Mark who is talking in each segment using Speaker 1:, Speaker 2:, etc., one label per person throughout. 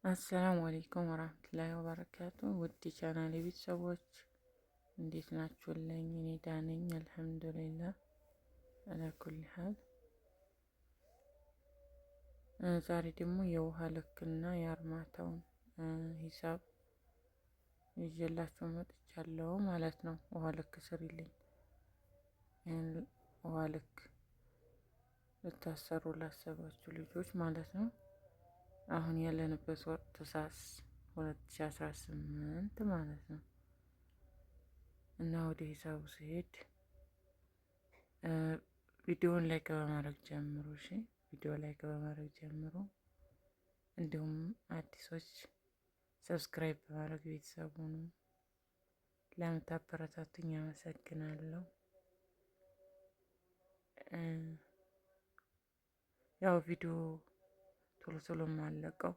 Speaker 1: السلام عليكم ورحمة الله وبركاته። ውድ ቻናል ቤተሰቦች እንዴት ናችሁልኝ? እኔ ደህና ነኝ الحمد لله على كل حال። ዛሬ ደግሞ የውሃ ልክና የአርማታውን ሂሳብ ይዤላችሁ መጥቻለሁ ማለት ነው። ውሃ ልክ ስሪልኝ፣ ውሃ ልክ ልታሰሩ ላሰባችሁ ልጆች ማለት ነው። አሁን ያለንበት ወር ታህሳስ 2018 ማለት ነው። እና ወደ ሂሳቡ ሲሄድ ቪዲዮውን like በማድረግ ጀምሩ። እሺ፣ ቪዲዮ like በማድረግ ጀምሩ። እንዲሁም አዲሶች subscribe በማድረግ ቤተሰብ ሁኑ። ለምታበረታቱኝ አመሰግናለሁ። ያው ቪዲዮ ቶሎ ቶሎ የማለቀው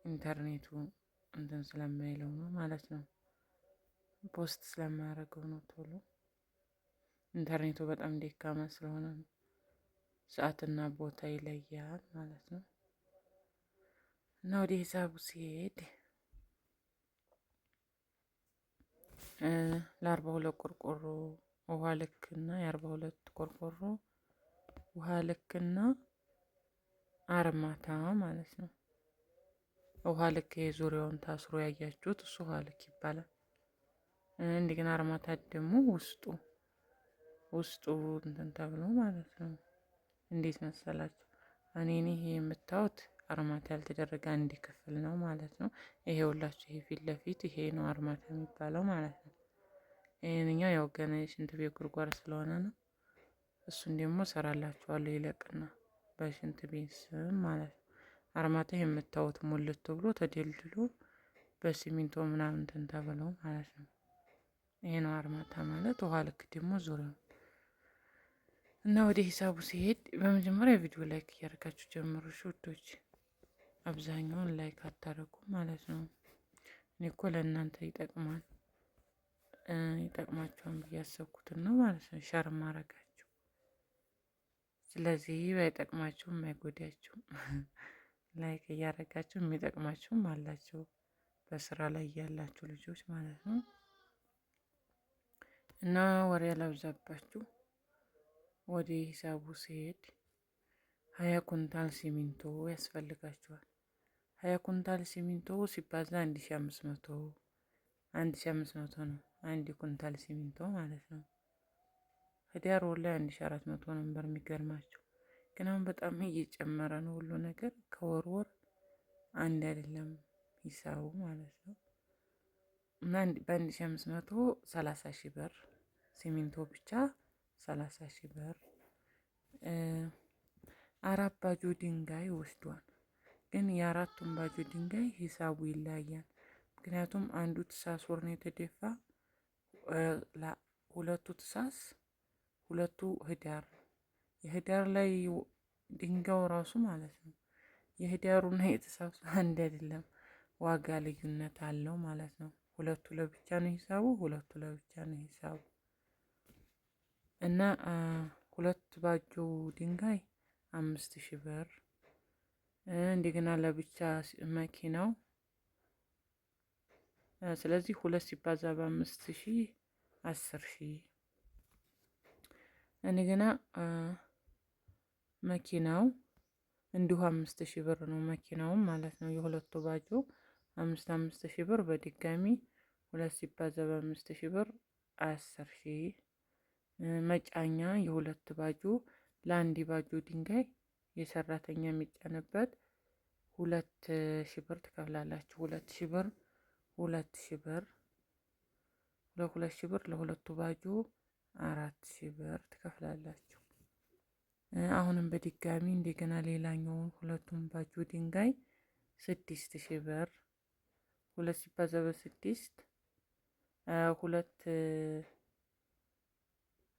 Speaker 1: ኢንተርኔቱ እንትን ስለማይለው ነው ማለት ነው። post ስለማያደርገው ነው ቶሎ። ኢንተርኔቱ በጣም ደካማ ስለሆነ ነው። ሰዓትና ቦታ ይለያል ማለት ነው። እና ወደ ሂሳቡ ሲሄድ ለ42 ቆርቆሮ ውሃ ልክና የ42 ቆርቆሮ ውሃ ልክና አርማታ ማለት ነው። ውሃ ልክ የዙሪያውን ታስሮ ያያችሁት እሱ ውሃ ልክ ይባላል። እንደገና አርማታ ደግሞ ውስጡ ውስጡ እንትን ተብሎ ማለት ነው። እንዴት መሰላችሁ? እኔ ይሄ የምታዩት አርማታ ያልተደረገ አንድ ክፍል ነው ማለት ነው። ይሄ ሁላችሁ ይሄ ፊት ለፊት ይሄ ነው አርማታ የሚባለው ማለት ነው። ይሄንኛው ያው ገና የሽንት ቤት ጉድጓድ ስለሆነ ነው። እሱን ደግሞ እሰራላችኋለሁ ይለቅና በሽንት ቤት ስም ማለት ነው። አርማታ የምታዩት ሙልት ብሎ ተደልድሎ በሲሚንቶ ምናምን እንትን ተብሎ ማለት ነው። ይሄ ነው አርማታ ማለት። ውሃ ልክ ደግሞ ዙሪያውን እና ወደ ሂሳቡ ሲሄድ በመጀመሪያ ቪዲዮ like እያደረጋችሁ ጀምሩ። ውዶች አብዛኛውን like አታደርጉ ማለት ነው። እኔ እኮ ለእናንተ ይጠቅማል ይጠቅማቸዋል ብዬ ያሰብኩትን ነው ማለት ነው share ማረጋችሁ። ስለዚህ ባይጠቅማችሁም አይጎዳችሁም። like እያደረጋችሁ የሚጠቅማችሁም አላችሁ በስራ ላይ ያላችሁ ልጆች ማለት ነው። እና ወሬ ያላብዛባችሁ ወደ ሂሳቡ ሲሄድ 20 ኩንታል ሲሚንቶ ያስፈልጋችኋል። 20 ኩንታል ሲሚንቶ ሲባዛ 1500፣ 1500 ነው አንድ ኩንታል ሲሚንቶ ማለት ነው። ህዳር ወር ላይ 1400 ነበር። የሚገርማችሁ ግን አሁን በጣም እየጨመረ ነው ሁሉ ነገር፣ ከወር ወር አንድ አይደለም ሂሳቡ ማለት ነው። እና በ1500 30,000 ብር ሲሚንቶ ብቻ 30,000 ብር። አራት ባጆ ድንጋይ ወስዷል። ግን የአራቱን ባጆ ድንጋይ ሂሳቡ ይለያያል። ምክንያቱም አንዱ ትሳስ ወር ነው የተደፋ፣ ሁለቱ ትሳስ ሁለቱ ህዳር፣ የህዳር ላይ ድንጋዩ ራሱ ማለት ነው። የህዳሩና የታህሳሱ አንድ አይደለም፣ ዋጋ ልዩነት አለው ማለት ነው። ሁለቱ ለብቻ ነው ሂሳቡ፣ ሁለቱ ለብቻ ነው ሂሳቡ። እና ሁለት ባጆ ድንጋይ 5000 ብር፣ እንደገና ለብቻ መኪናው። ስለዚህ ሁለት ሲባዛ በ5000 10,000። እንደገና መኪናው እንዲሁ 5000 ብር ነው መኪናውም ማለት ነው። የሁለቱ ባጆ አምስት አምስት ሺህ ብር፣ በድጋሚ ሁለት ሲባዛ በ5000 ብር 10,000። መጫኛ የሁለት ባጆ፣ ለአንድ ባጆ ድንጋይ የሰራተኛ የሚጫንበት 2000 ብር ትከፍላላችሁ። 2000 ብር፣ 2000 ብር፣ 2,000 ብር ለሁለቱ ባጆ 4000 ብር ትከፍላላችሁ። አሁንም በድጋሚ እንደገና ሌላኛውን ሁለቱን ባጆ ድንጋይ 6000 ብር፣ ሁለት ሲባዛ በስድስት፣ ሁለት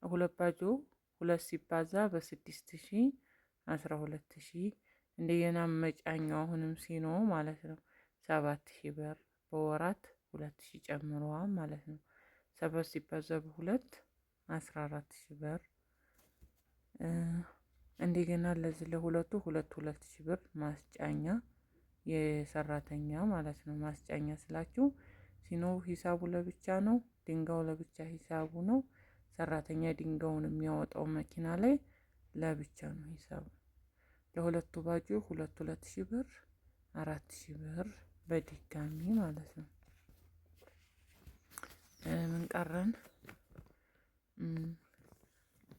Speaker 1: ሁለት ባጆ ሁለት ሲባዛ በ6000 12,000። እንደገና መጫኛው አሁንም ሲኖ ማለት ነው 7000 ብር፣ በወራት 2000 ጨምረዋል ማለት ነው። ሰባት ሲባዛ በሁለት 14,000 ብር። እንደገና ለዚህ ለሁለቱ ሁለት 2000 ብር ማስጫኛ። የሰራተኛ ማለት ነው። ማስጫኛ ስላችሁ ሲኖ ሂሳቡ ለብቻ ነው፣ ድንጋዩ ለብቻ ሂሳቡ ነው። ሰራተኛ ድንጋዩን የሚያወጣው መኪና ላይ ለብቻ ነው ሂሳቡ። ለሁለቱ ባጆ ሁለት ሁለት ሺህ ብር 4000 ብር በድጋሚ ማለት ነው። ምን ቀረን?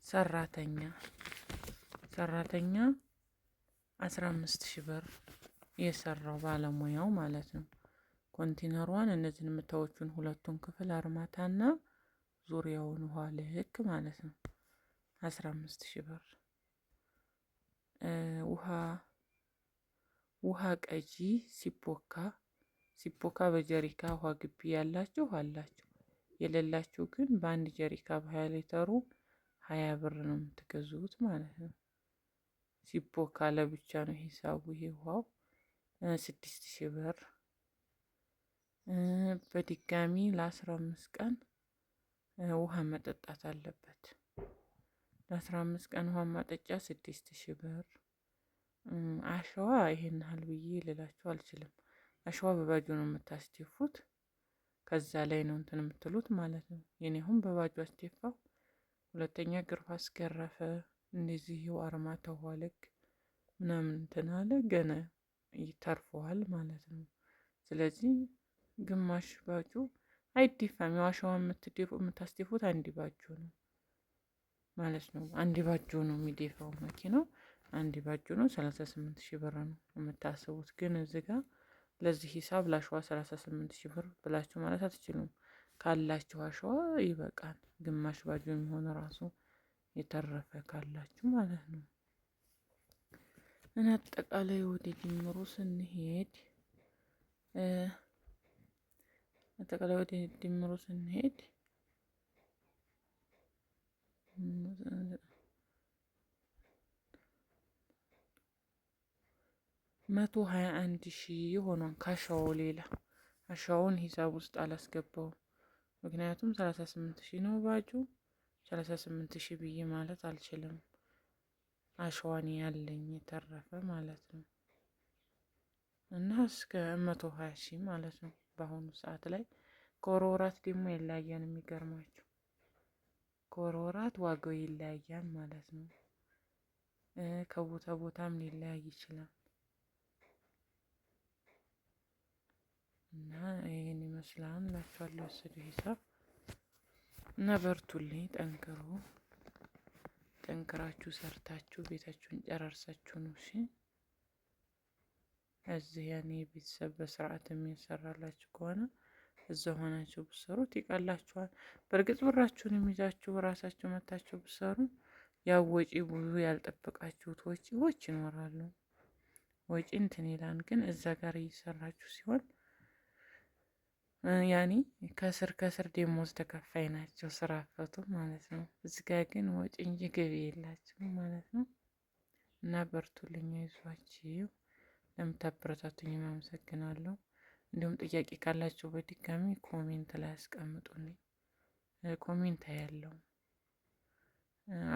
Speaker 1: ሰራተኛ ሰራተኛ 15,000 ብር የሰራው ባለሙያው ማለት ነው። ኮንቴነሯን እነዚህን የምታዩትን ሁለቱን ክፍል አርማታና ዙሪያውን ውሃ ልክ ማለት ነው። 15,000 ብር። ውሃ ውሃ ቀጂ ሲፖካ ሲፖካ በጀሪካ ውሃ ግቢ ያላችሁ አላችሁ፣ የሌላችሁ ግን በአንድ ጀሪካ በ20 ሊተሩ 20 ብር ነው የምትገዙት ማለት ነው። ሲፖካ ለብቻ ነው ሂሳቡ። ይሄ ውሃው 6000 ብር። በድጋሚ ለ15 ቀን ውሃ መጠጣት አለበት። ለ15 ቀን ውሃ ማጠጫ 6000 ብር። አሸዋ ይሄን ያህል ብዬ ልላችሁ አልችልም። አሸዋ በባጆ ነው የምታስደፉት። ከዛ ላይ ነው እንትን የምትሉት ማለት ነው። የኔ አሁን በባጆ አስደፋው። ሁለተኛ ግርፍ አስገረፈ። እንደዚህ ይኸው አርማታ ውሃ ልክ ምናምን እንትን አለ ገና ይተርፈዋል ማለት ነው። ስለዚህ ግማሽ ባጆ አይደፋም። ያው አሸዋ የምታስደፉት አንድ ባጆ ነው ማለት ነው። አንድ ባጆ ነው የሚደፋው መኪናው አንድ ባጆ ነው። 38,000 ብር ነው የምታስቡት። ግን እዚህ ጋር ለዚህ ሂሳብ ለአሸዋ 38,000 ብር ብላችሁ ማለት አትችሉም። ካላችሁ አሸዋ ይበቃል። ግማሽ ባጆ የሚሆን ራሱ የተረፈ ካላችሁ ማለት ነው። እና አጠቃላይ ወደ ድምሩ ስንሄድ አጠቃላይ ወደ ድምሩ ስንሄድ 121,000 ሆኗል። ካሻው ሌላ አሻውን ሂሳብ ውስጥ አላስገባውም። ምክንያቱም 38,000 ነው ባጁ 38,000 ብዬ ማለት አልችልም። አሸዋን ያለኝ የተረፈ ማለት ነው እና እስከ 120,000 ማለት ነው በአሁኑ ሰዓት ላይ። ከወር ወራት ደግሞ ይለያያል። የሚገርማቸው ከወር ወራት ዋጋው ይለያያል ማለት ነው። ከቦታ ቦታም ሊለያይ ይችላል። እና ይህን ይመስላል እላችኋለሁ የወሰደው ሂሳብ። እና በርቱልኝ፣ ጠንክሩ። ጠንክራችሁ ሰርታችሁ ቤታችሁን ጨራርሳችሁ ነው። እሺ እዚህ ያኔ ቤተሰብ በስርዓት የሚሰራላችሁ ከሆነ እዛ ሆናችሁ ብትሰሩት ይቀላችኋል። በእርግጥ ብራችሁን የሚይዛችሁ ራሳችሁ መታችሁ ብትሰሩ ያው ወጪ ብዙ ያልጠበቃችሁት ወጪዎች ይኖራሉ። ወጪ እንትን ይላል። ግን እዛ ጋር እየሰራችሁ ሲሆን ያኔ ከስር ከስር ደሞዝ ተከፋይ ናቸው ስራ ፈቱ ማለት ነው። እዚህ ጋ ግን ወጪ እንጂ ገቢ የላቸው ማለት ነው። እና በርቱልኝ፣ አይዟችሁ። ለምታበረታቱኝ አመሰግናለሁ። እንዲሁም ጥያቄ ካላችሁ በድጋሚ comment ላይ አስቀምጡልኝ። comment ያለው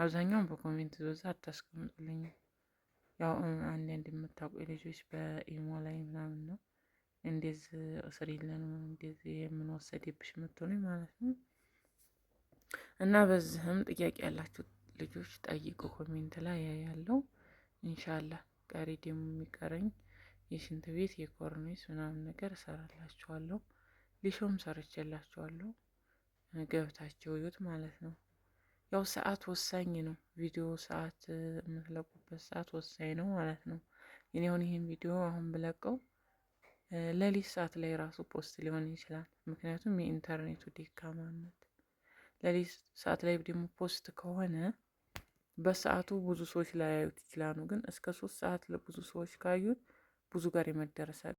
Speaker 1: አብዛኛውን በ comment በዛ አታስቀምጡልኝ። ያው አንዳንድ የምታውቁ ልጆች በኢሞ ላይ ምናምን ነው እንደዚህ እስር የለንም እንደዚህ የምንወሰድብሽ የምትሉኝ ማለት ነው። እና በዚህም ጥያቄ ያላችሁ ልጆች ጠይቁ፣ comment ላይ ያለው ኢንሻላህ። ቀሪ ደግሞ የሚቀረኝ የሽንት ቤት የኮርኒስ ምናምን ነገር እሰራላችኋለሁ። ሊሾም ሰርቼላችኋለሁ። ገብታችሁ እዩት ማለት ነው። ያው ሰዓት ወሳኝ ነው። ቪዲዮ ሰዓት የምትለቁበት ሰዓት ወሳኝ ነው ማለት ነው። እኔ አሁን ይህን ቪዲዮ አሁን ብለቀው ሌሊት ሰዓት ላይ ራሱ post ሊሆን ይችላል። ምክንያቱም የኢንተርኔቱ ደካማነት ሌሊት ሰዓት ላይ ደግሞ post ከሆነ በሰዓቱ ብዙ ሰዎች ላያዩት ይችላሉ። ግን እስከ 3 ሰዓት ለብዙ ሰዎች ካዩት ብዙ ጋር የመደረስ